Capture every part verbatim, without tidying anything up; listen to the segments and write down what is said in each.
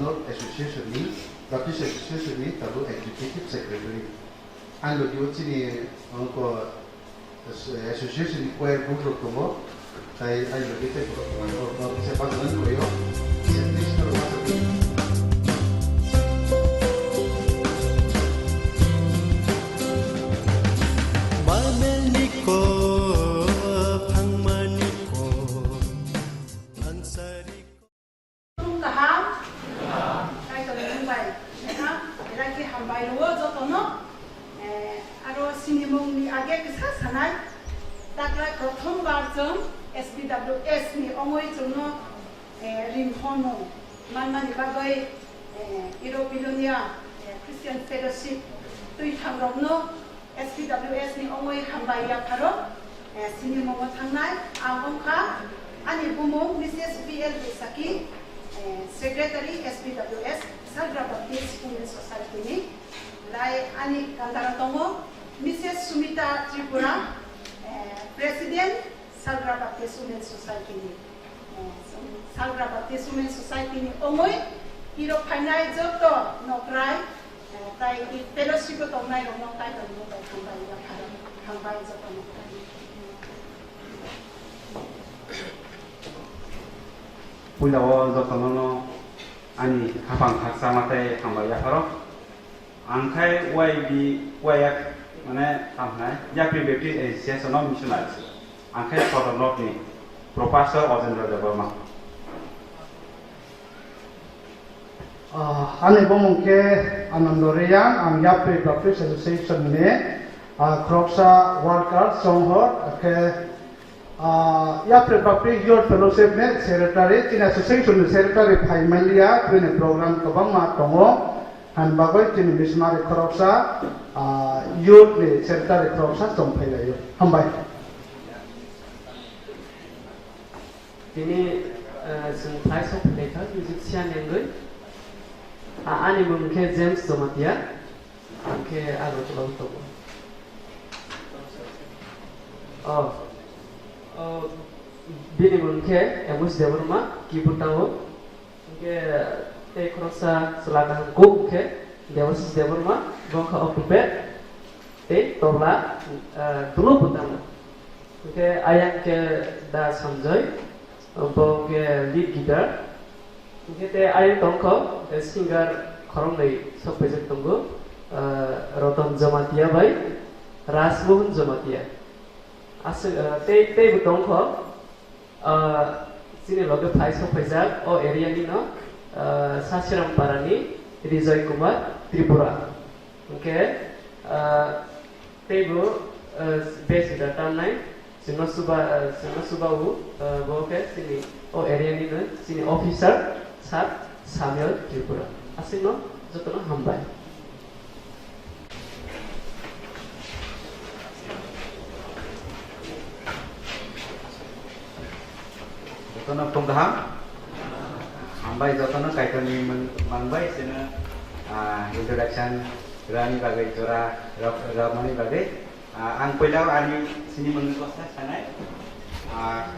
Association ni, Baptist Association ni tabuk Executive Secretary. Ang logi o chini, ongko, Association ni choir book rok tongo, tai ang logi tei borok tongo, borok no kisa bajra ni koi o, kisa Kristo rok bajra ni. Manani ko, phangmani ko, thansari ko. Tong kaham. Kaitor ni mung bai. Nang, elai khe hambai rwo jotono. Eh, aro sinimung ni age kisa sanai. Taklai prothom bar chwng S P W S ni ongoi chwngno, eh, ring hwnmung manmani bagwi, eh, European, eh, Christian Fellowship twi thangrokno S P W S ni ongoi hambai yapharo, eh, sini mongo thangnai. Ang wngkha ani bumung Missus P L Besaki, eh, Secretary S P W S, Salgra Baptist Women Society ni. Lai ani gandara tongo Missus Sumita Tripura, eh, President, Salgra Baptist Women Society ni, eh, Salgra Baptist Women Society ni ongoi iro phainai joto nokrai, eh, tai i fellowship o tongnai rokno Kaitor ni mung bai hambai ya pharo, hambai joto nokrai. Puila o jotono no ani khapang khaksa ma tei hambai ya pharo. Ang khai Y B, Y F, mane, tamo hwnai, Yapri Baptist Association of Missionaries. Ang khai Sadar North ni Professor Ojendra Debbarma. Ah, ani bumung khe Anando Reang, ang Yapri Baptist Association ni, ah, khoroksa worker, songhor, akhe Ah, Yapri Baptist Youth Fellowship ni secretary, chini association ni secretary phai manliya, bini program kwbangma tongo, han bagwi chini missionary khoroksa, ah, youth ni secretary khoroksa chong phai laio. Hambai. Tini, eh, chwng phai sok phai kha, musician wngwi. Ah, ani mung khe James Jamatia. Hwnkhe aro chwla tongo. Oh. Oh, bini mung khe Amos Debbarma, keyboard tao. Hwnkhe tei khoroksa chwla kaham kuk hwnkhe Debashish Debbarma, bo wngkha octopad, tei tobla, ah, dulu bo tango. Hwnkhe ayang khe Da Sanjoy, bo hwnkhe lead guitar. Hwnkhe tei ayang tongkho, eh, singer khoroknwi sok paijak tongo, eh, Roton Jamatia bai Rajmohan Jamatia. Aswk, eh, tei, teibo tongkho, eh, chini loge phai sok paijak o area nino, eh, Sasiram Parani Rijoy Kumar Tripura. Hwnkhe, ah, teibo, ah, base da tamnai, chwngno chuba, ah, chwngno chuba o, ah, bo khe chini o area ni no chini officer sir Samuel Tripura. Aswkno jotono hambai. Jotono phung kaham. Hambai jotono Kaitorni mung-, mangbai chwngno, ah, introduction rwni bagwi jora rok-, rwmani bagwi. Ah, ang puila ani sini mungni kosa sanai. Ah,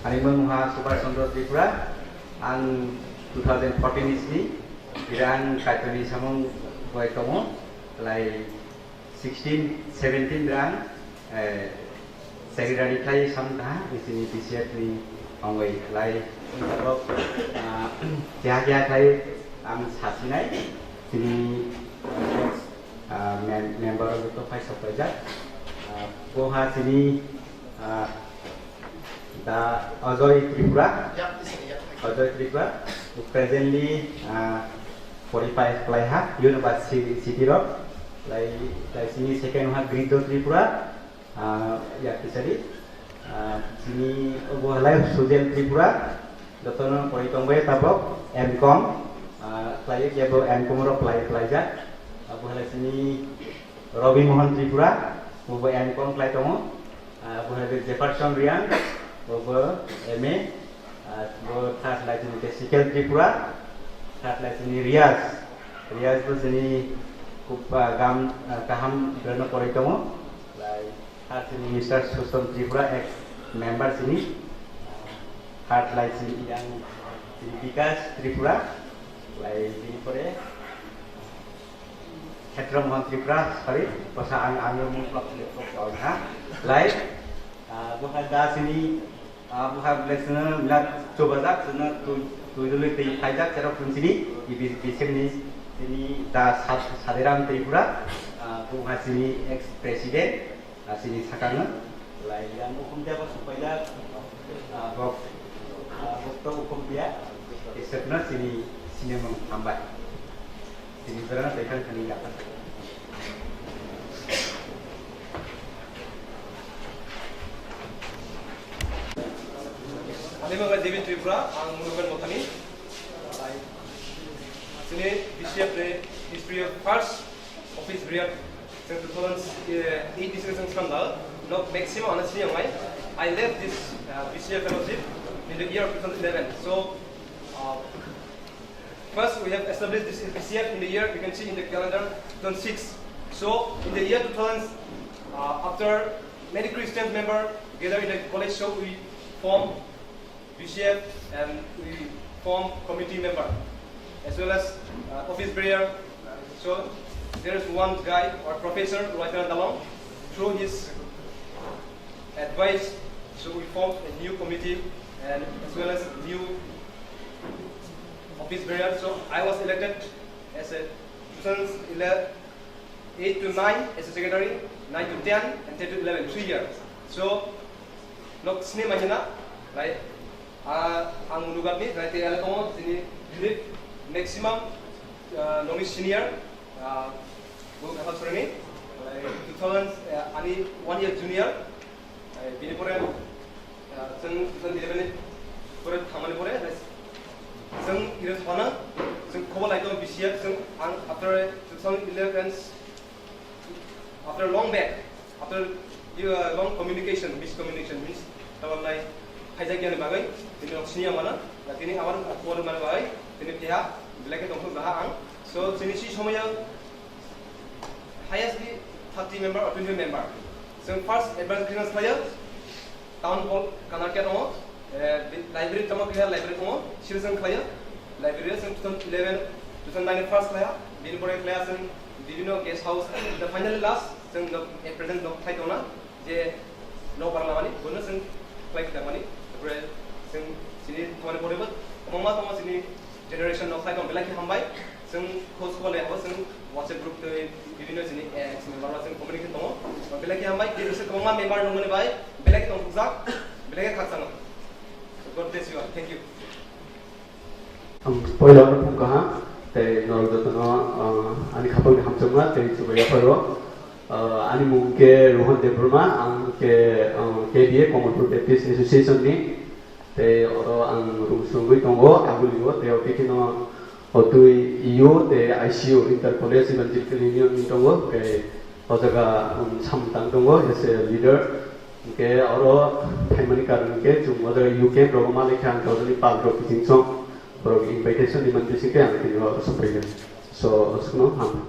ani mung ha Subhash Chandra Tripura. Ang two thousand fourteen ni sini. Ira ang Kaitorni samung bai tongo. Lai sixteen, seventeen rang, eh, secretary khlai sam kaha, isini B C F ni ongoi khlai. Tabok, ah, keha keha khlai ang sasinai, sini, ah, mem-, member of the phai sok paijak. Ah, boha sini, ah, Da Ajoy Tripura, Ajoy Tripura, who presently, uh, qualify khlai ha, University Road, lai, lai sini second ha Grito Tripura, uh, ya kisari, uh, sini obo halai Sujel Tripura, jotono pori tongbai tabok, M Com, uh, khlai kebo M Com rok khlai, khlaijak, obo halai sini Robi Mohan Tripura, obo M Com khlai tongo. Ah, bo hai khe Jefferson Riang, bo bo M A, ah, bo third lai chini khe Sikel Tripura, third lai chini Riaz. Riaz bo chini kub, ah, gam, ah, kaham berno poroi tongo. Lai third chini Mister Sustom Tripura, ex member chini. Third lai chini yang chini Bikas Tripura. Lai bini pore Khetra Mohan Tripura, sorry, bwsa ang, ang mung plak plak plak ha. Lai, ah, bwkha da sini, ah, bwkha belai sini milat chobajak, sini tui, tui dului tei phaijak, cherok tun sini, ibi, bising ni, sini da Sad-, Sadiram Tripura, ah, bwkha sini ex president, ah, sini sakang, lai yang ukhum dia bwswk paijak, ah, bok, ah, bok to ukhum dia, isepna sini, sini mung hambai. Tini berana taikan kani yakan. Ani mangla David Tripura, ang Munukan Mothani. Sini B C F ni history of first office bearer. Sing two thousand eight discussion skandal. No maximum ana sini yang mai. I left this, uh, B C F fellowship in the year two thousand eleven. So, uh, First, we have established this B C F in the year, you can see in the calendar, two thousand six. So, in the year two thousand, uh, after many Christian member gather in the college, so we form B C F and we form committee member as well as, uh, office bearer. So, there is one guy or professor, Roy Dalong, through his advice, so we formed a new committee and as well as new office bearer. So I was elected as a two thousand eight to nine as a secretary, nine to ten, and ten to eleven, three years. So, nok sini manyana, like, uh, ang Munugatni, like, te ele tongo, sini unit maximum, uh, nongni senior, uh, bu kaham sorani, like, two thousand, uh, ani one year junior, Eh, bini pore, ah, chwng two thousand eleven ni pore thangmani pore, chwng ire thana, chwng khobor lai tongo B C F, chwng ang after two thousand eleven, after long back, after, uh, long communication, miscommunication means, tabok nai, khaijak yani bagwi, tini rok sini amana, tini amar khobor mani bagwi, tini phiya, belai khe tongthok jaha ang. So, chini si somoyo highestly thirty member or twenty member. Chwng first advance clearance khlaio, town hall Kanarkya tongo, eh, library tamo khe library tongo, siri chwng khlaio, library o chwng two thousand eleven, two thousand nine first khlaiha, bini pore khlaiha chwng bibhinno guest house, the finally last chwng nok, at present nok thai tongna, je nok barang lamani, bono chwng khlai khlai mani, tore chwng chini thani pore bo, kwbangma tongo chini generation nok thai tong belai khe hambai. Chwng khoj khobor lai abo chwng WhatsApp group tei bibhinno chini ex member rok chwng communicate tongo. Belai khe hambai, tei bwswk kwbangma member nongmani bai belai khe tongthokjak, belai khe khakchangma. So God bless you all. Thank you. Ang poila no phung kaha, tei norok jotono, ah, ani khapangni hamjakma tei chubai yapharo. Ah, ani mung khe Rohan Debbarma, ang khe, ah, K B A, Kamalpur Baptist Association ni. Tei oro ang room swrwngwi tongo, agulio, tei o bikhino o twi E U tei I C U, Inter College Evangelical Union ni tongo, tei o jaga, um, samtang tongo, as a leader. Hwnkhe oro phaimani karon hwnkhe chwng o jaga U K M rogo ma lekha ang jotoni pal rok kiching song, borok invitation ni manwi singkhe ang tini oro sophaikha. So, swkno ham.